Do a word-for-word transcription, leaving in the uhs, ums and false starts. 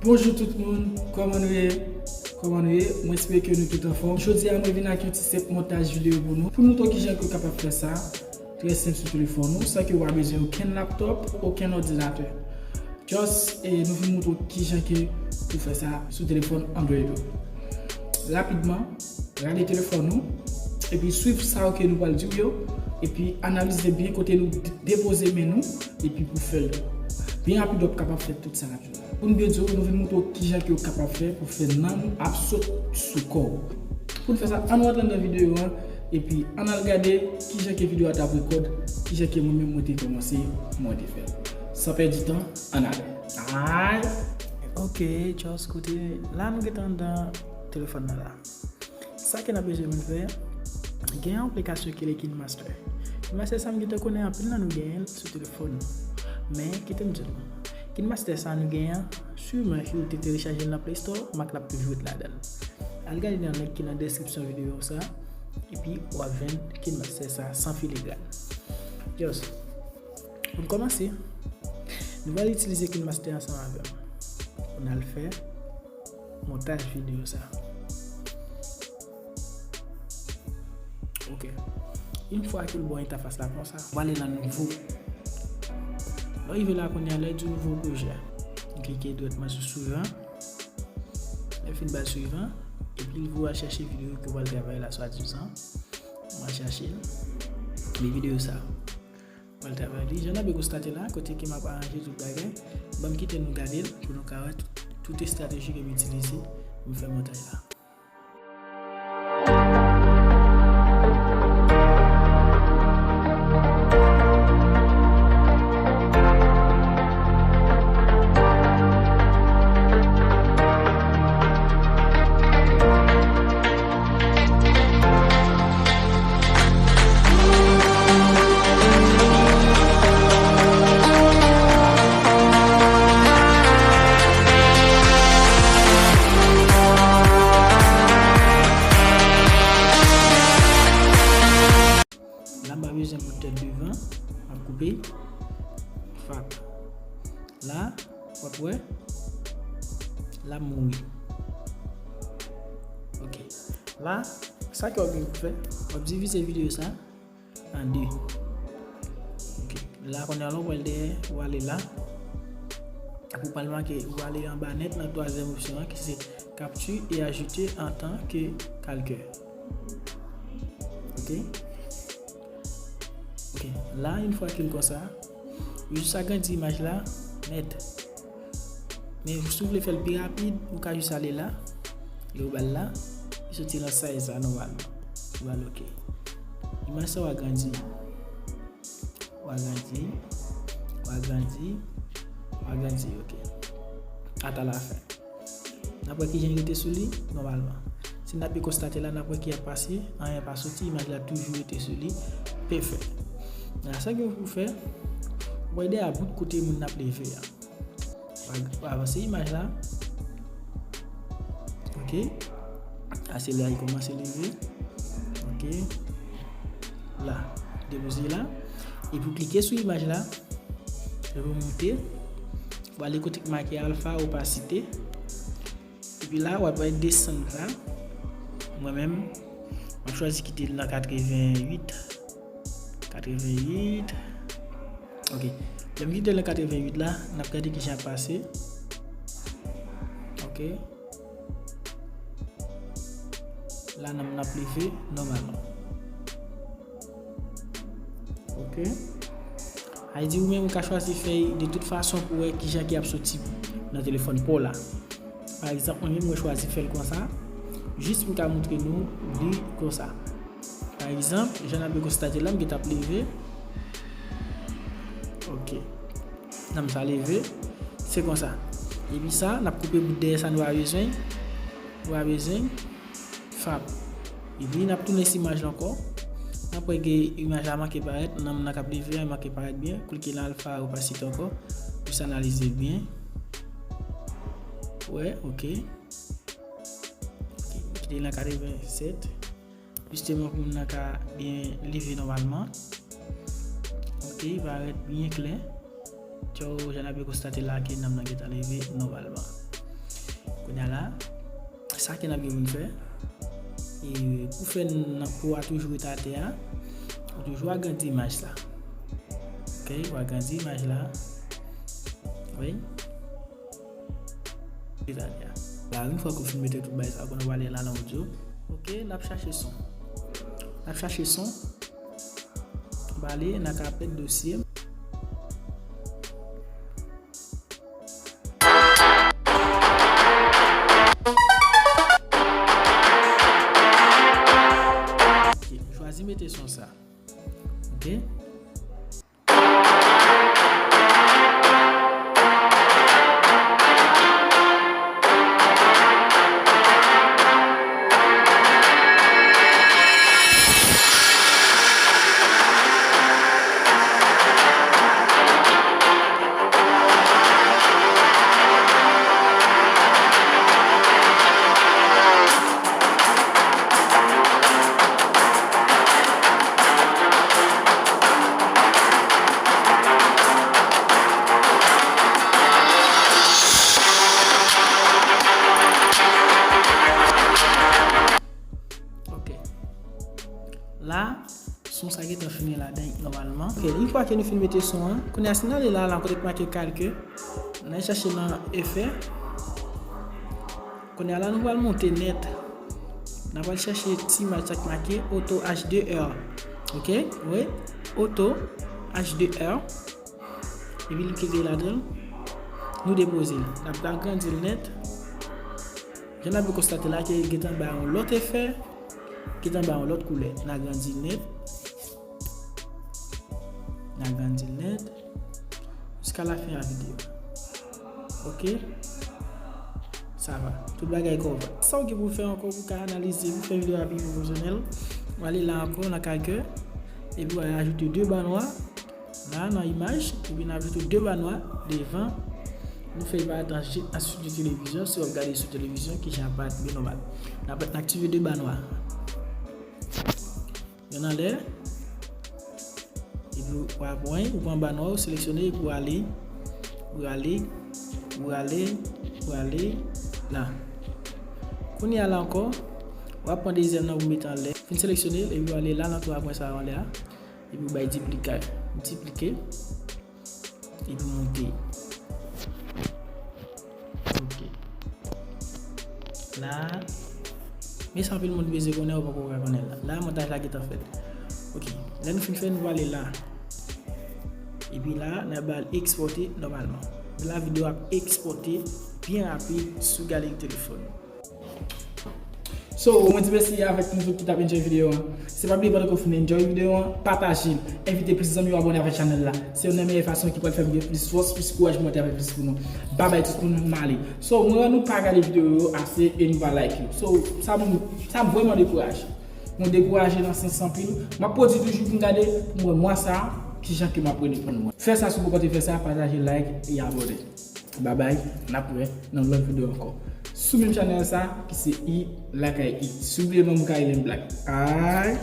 Bonjou tout moun, kòman nou ye? Kòman nou ye? Mwen espere ke nou tout anfòm. Jodi a mwen vin ak yon ti senp montaj videyo pou nou. Pou nou montre w kijan ke w kapab fè sa, trè senp sou telefòn ou, san ke w pa bezwen okenn laptòp, okenn òdinatè. Just, e, nou vin montre w kijan ke pou fè sa sou telefòn Android ou. Rapidman, rale telefòn ou, epi swiv sa yo ke nou pral di w yo, epi analize byen kote nou de-, depoze men nou, epi pou fè l. Byen rapid, w ap kapab fè tout sa n ap di w la. Pou n byen di w, nou vin montre w kijan ke w kapab fè pou fè nanm ou ap sot sou kò w. Pou n fè sa, ann rantre nan videyo a, epi ann al gade kijan ke videyo a t ap rekòd, kijan ke mwen menm mwen te kòmanse, mwen te fè l. San pèdi tan, ann ale. Ay! Ok, just koute, la nou gentan anndan telefòn nan la. Sa ke n ap bezwen pou n fè, gen yon aplikasyon ki rele KineMaster. KineMaster sa m gentan konnen anpil nan nou genyen l sou telefòn nou. Men, kite m di nou. KineMaster sa nou genyen an, siman si w te telechaje l nan Play Store, mak l ap toujou ret ladan l. Al gade nan link ki nan deskripsyon videyo sa, epi w ap jwenn KineMaster sa san filigran. Just, pou n kòmanse, nou pral itilize KineMaster ansanm avè m. Pou n al fè montaj videyo sa. Ok. Yon fwa ke l ba w entafas la konsa, w ale nan nouvo. Lè w rive la kounye a, lè w di nouvo pwojè, w klike dwètman sou swivan. Lè w fin ba l swivan, epi l voye w al chèche videyo ke w pral travay la swadizan. W al chache l. Men videyo sa. Mwen travay li. Jan n ap konstate la, kote ke m ap aranje tout bagay, ban m kite nou gade l pou nou ka wè tout, tout estrateji ke m itilize pou m fè montaj la. La, m pa bezwen bout tèt devan, m ap koupe. Fap. La, w ap wè, la mouri. Ok. La, sa ke w ap gen pou fè, w ap divize videyo sa an de. Ok. La, kounye a, lè w pral dèyè, w ale la. Epi w pral make, w ale anba nèt nan twazyèm opsyon an, ki se capture et ajouter en tant que calqueur. Ok? Ok, la, yon fwa ke l konsa, ou jis agrandi imaj la nèt. Men si w vle fè l pi rapid, ou ka jis ale la, e ou ba l la, li soti nan size la nòmalman. Ou ba l ok. Imaj sa w agrandi. W agrandi, w agrandi, w agrandi, ok. Ata lafen. N ap wè kijan l rete sou li, nòmalman. Si n ap byen konstate la, n ap wè ki ap pase, anyen pa soti, imaj la toujou rete sou li, pèfè. La, sa gen pou fè, w wè dèyè bout kote moun nan ap leve a. W a, w avanse imaj la. Ok. A, se la li kòmanse leve. Ok. La. Depoze la. Epi w klike sou imaj la. Epi w monte. W ale kote k make alfa opasite. Epi la, w ap wè desann sa. Mwen menm, m ap chwazi kite l nan katreventuit. Katreventuit. Ok. Lè m kite l nan katreventuit la, n ap gade kijan l ap pase. Ok. La, n ap, n ap leve nòmalman. Ok. Sa vle di ou menm ou ka chwazi fè l de tout fason pou wè kijan ki ap soti nan telefòn pa w la. Pa egzanp, mwen menm mwen chwazi fè l konsa, jis pou m ka montre nou li konsa. Pa egzanp, jan n ap konstate la, m gentan ap leve. Ok. Nanm sa leve, se konsa. Epi sa, n ap koupe bout dèyè sa nou pa bezwen. Nou pa bezwen. Fap. Epi n ap tounen sou imaj la ankò. N ap wè ke imaj la manke parèt, nanm nan k ap leve a manke parèt byen. Klike nan alfa opasite ankò. Pou sa analize byen. Wè, ok. Ok, kite l nan katrevennsèt. Jisteman pou moun nan ka byen leve nòmalman. Ok, li parèt byen klè. Tchò, jan n ap konstate la ke nanm nan gentan leve nòmalman. Kounye a la, sa ke n ap gen pou n fè, e pou fè nan po a toujou rete atè a, ou toujou agrandi imaj la. Ok, ou agrandi imaj la. Wi. Rete atè a. La, yon fwa ke w fin mete tout bagay sa, kounye a w ale nan audio. Ok, n ap chache son. N ap chache son. Bale, n a ka pèd dosye. Ok, chwazi mete son sa. Ok. Ok. La, son sa gentan fini ladan nòmalman. Ok, yon fwa ke nou fin mete son an, kounye a si n ale la, la kote k make kalke, n al chache nan efè. Kounye a la, nou pral monte nèt. N a pral chache ti imaj sa k make Auto H D R. Ok? Wi. Auto H D R. Epi li klike ladan l. Nou depoze l. N ap agrandi l nèt. Jan n ap vin konstate la ke gentan bay yon lòt efè, gentan bay yon lòt koulè. N agrandi l nèt. N agrandi l nèt. Jiska lafen a videyo. Ok? Sa va. Tout bagay kòva. Sa w gen pou w fè ankò pou w ka analize, pou w fè videyo a pi pwofesyonèl, w ale la ankò nan kalkè, epi w al ajoute de ba nwa la nan imaj, epi n ajoute de ba nwa devan. Nou fè l parèt an je, an sou televizyon, si w ap gade sou televizyon, kijan l ap parèt byen nòmal. N ap, n aktive de ba nwa. Yonn anlè. Epi w ap wè, ou pran ba nwa, ou seleksyone, epi w ale, ou ale, ou ale, ou ale la. Kounye a la ankò, w ap pran dezyèm nan pou mete anlè. Fin seleksyone l, epi w ale la nan twa pwen sa yo anlè a. Epi w bay diplika, diplike. Epi monte. Ok. La, men sa anpil moun bezwen konnen, ou poko ka konnen la. La, montaj la gentan fèt. Ok. Lè nou fin fè, nou ale la. Epi la, n a ba l ekspòte nòmalman. La, videyo ap ekspòte byen rapid sou galri telefòn. So, mwen di mèsi avèk nou tout ki t ap enjoy videyo an. Se pa bliye pandan ke w fin enjoy videyo an, pataje l, envite plis zanmi w abòne avèk chanèl la. Se youn nan meyè fason ki pral fè m gen plis fòs, plis kouraj pou monte avèk plis pou nou. Babay tout moun, m ale. So, mwen wè nou pa gade videyo yo ase e nou pa like yo. So, sa m, sa m vrèman dekouraje. Mwen dekouraje nan sans anpil. M ap pwodui toujou pou m gade, pou m wè mwa sa a, kijan ke m ap redefann mwen. Fè sa si w poko te fè sa, pataje, like e abòne. Babay, n ap wè nan lòt videyo ankò. Sou menm chanèl sa, ki se I Lakay I. Si w bliye non m, Kaylin Black. Ay.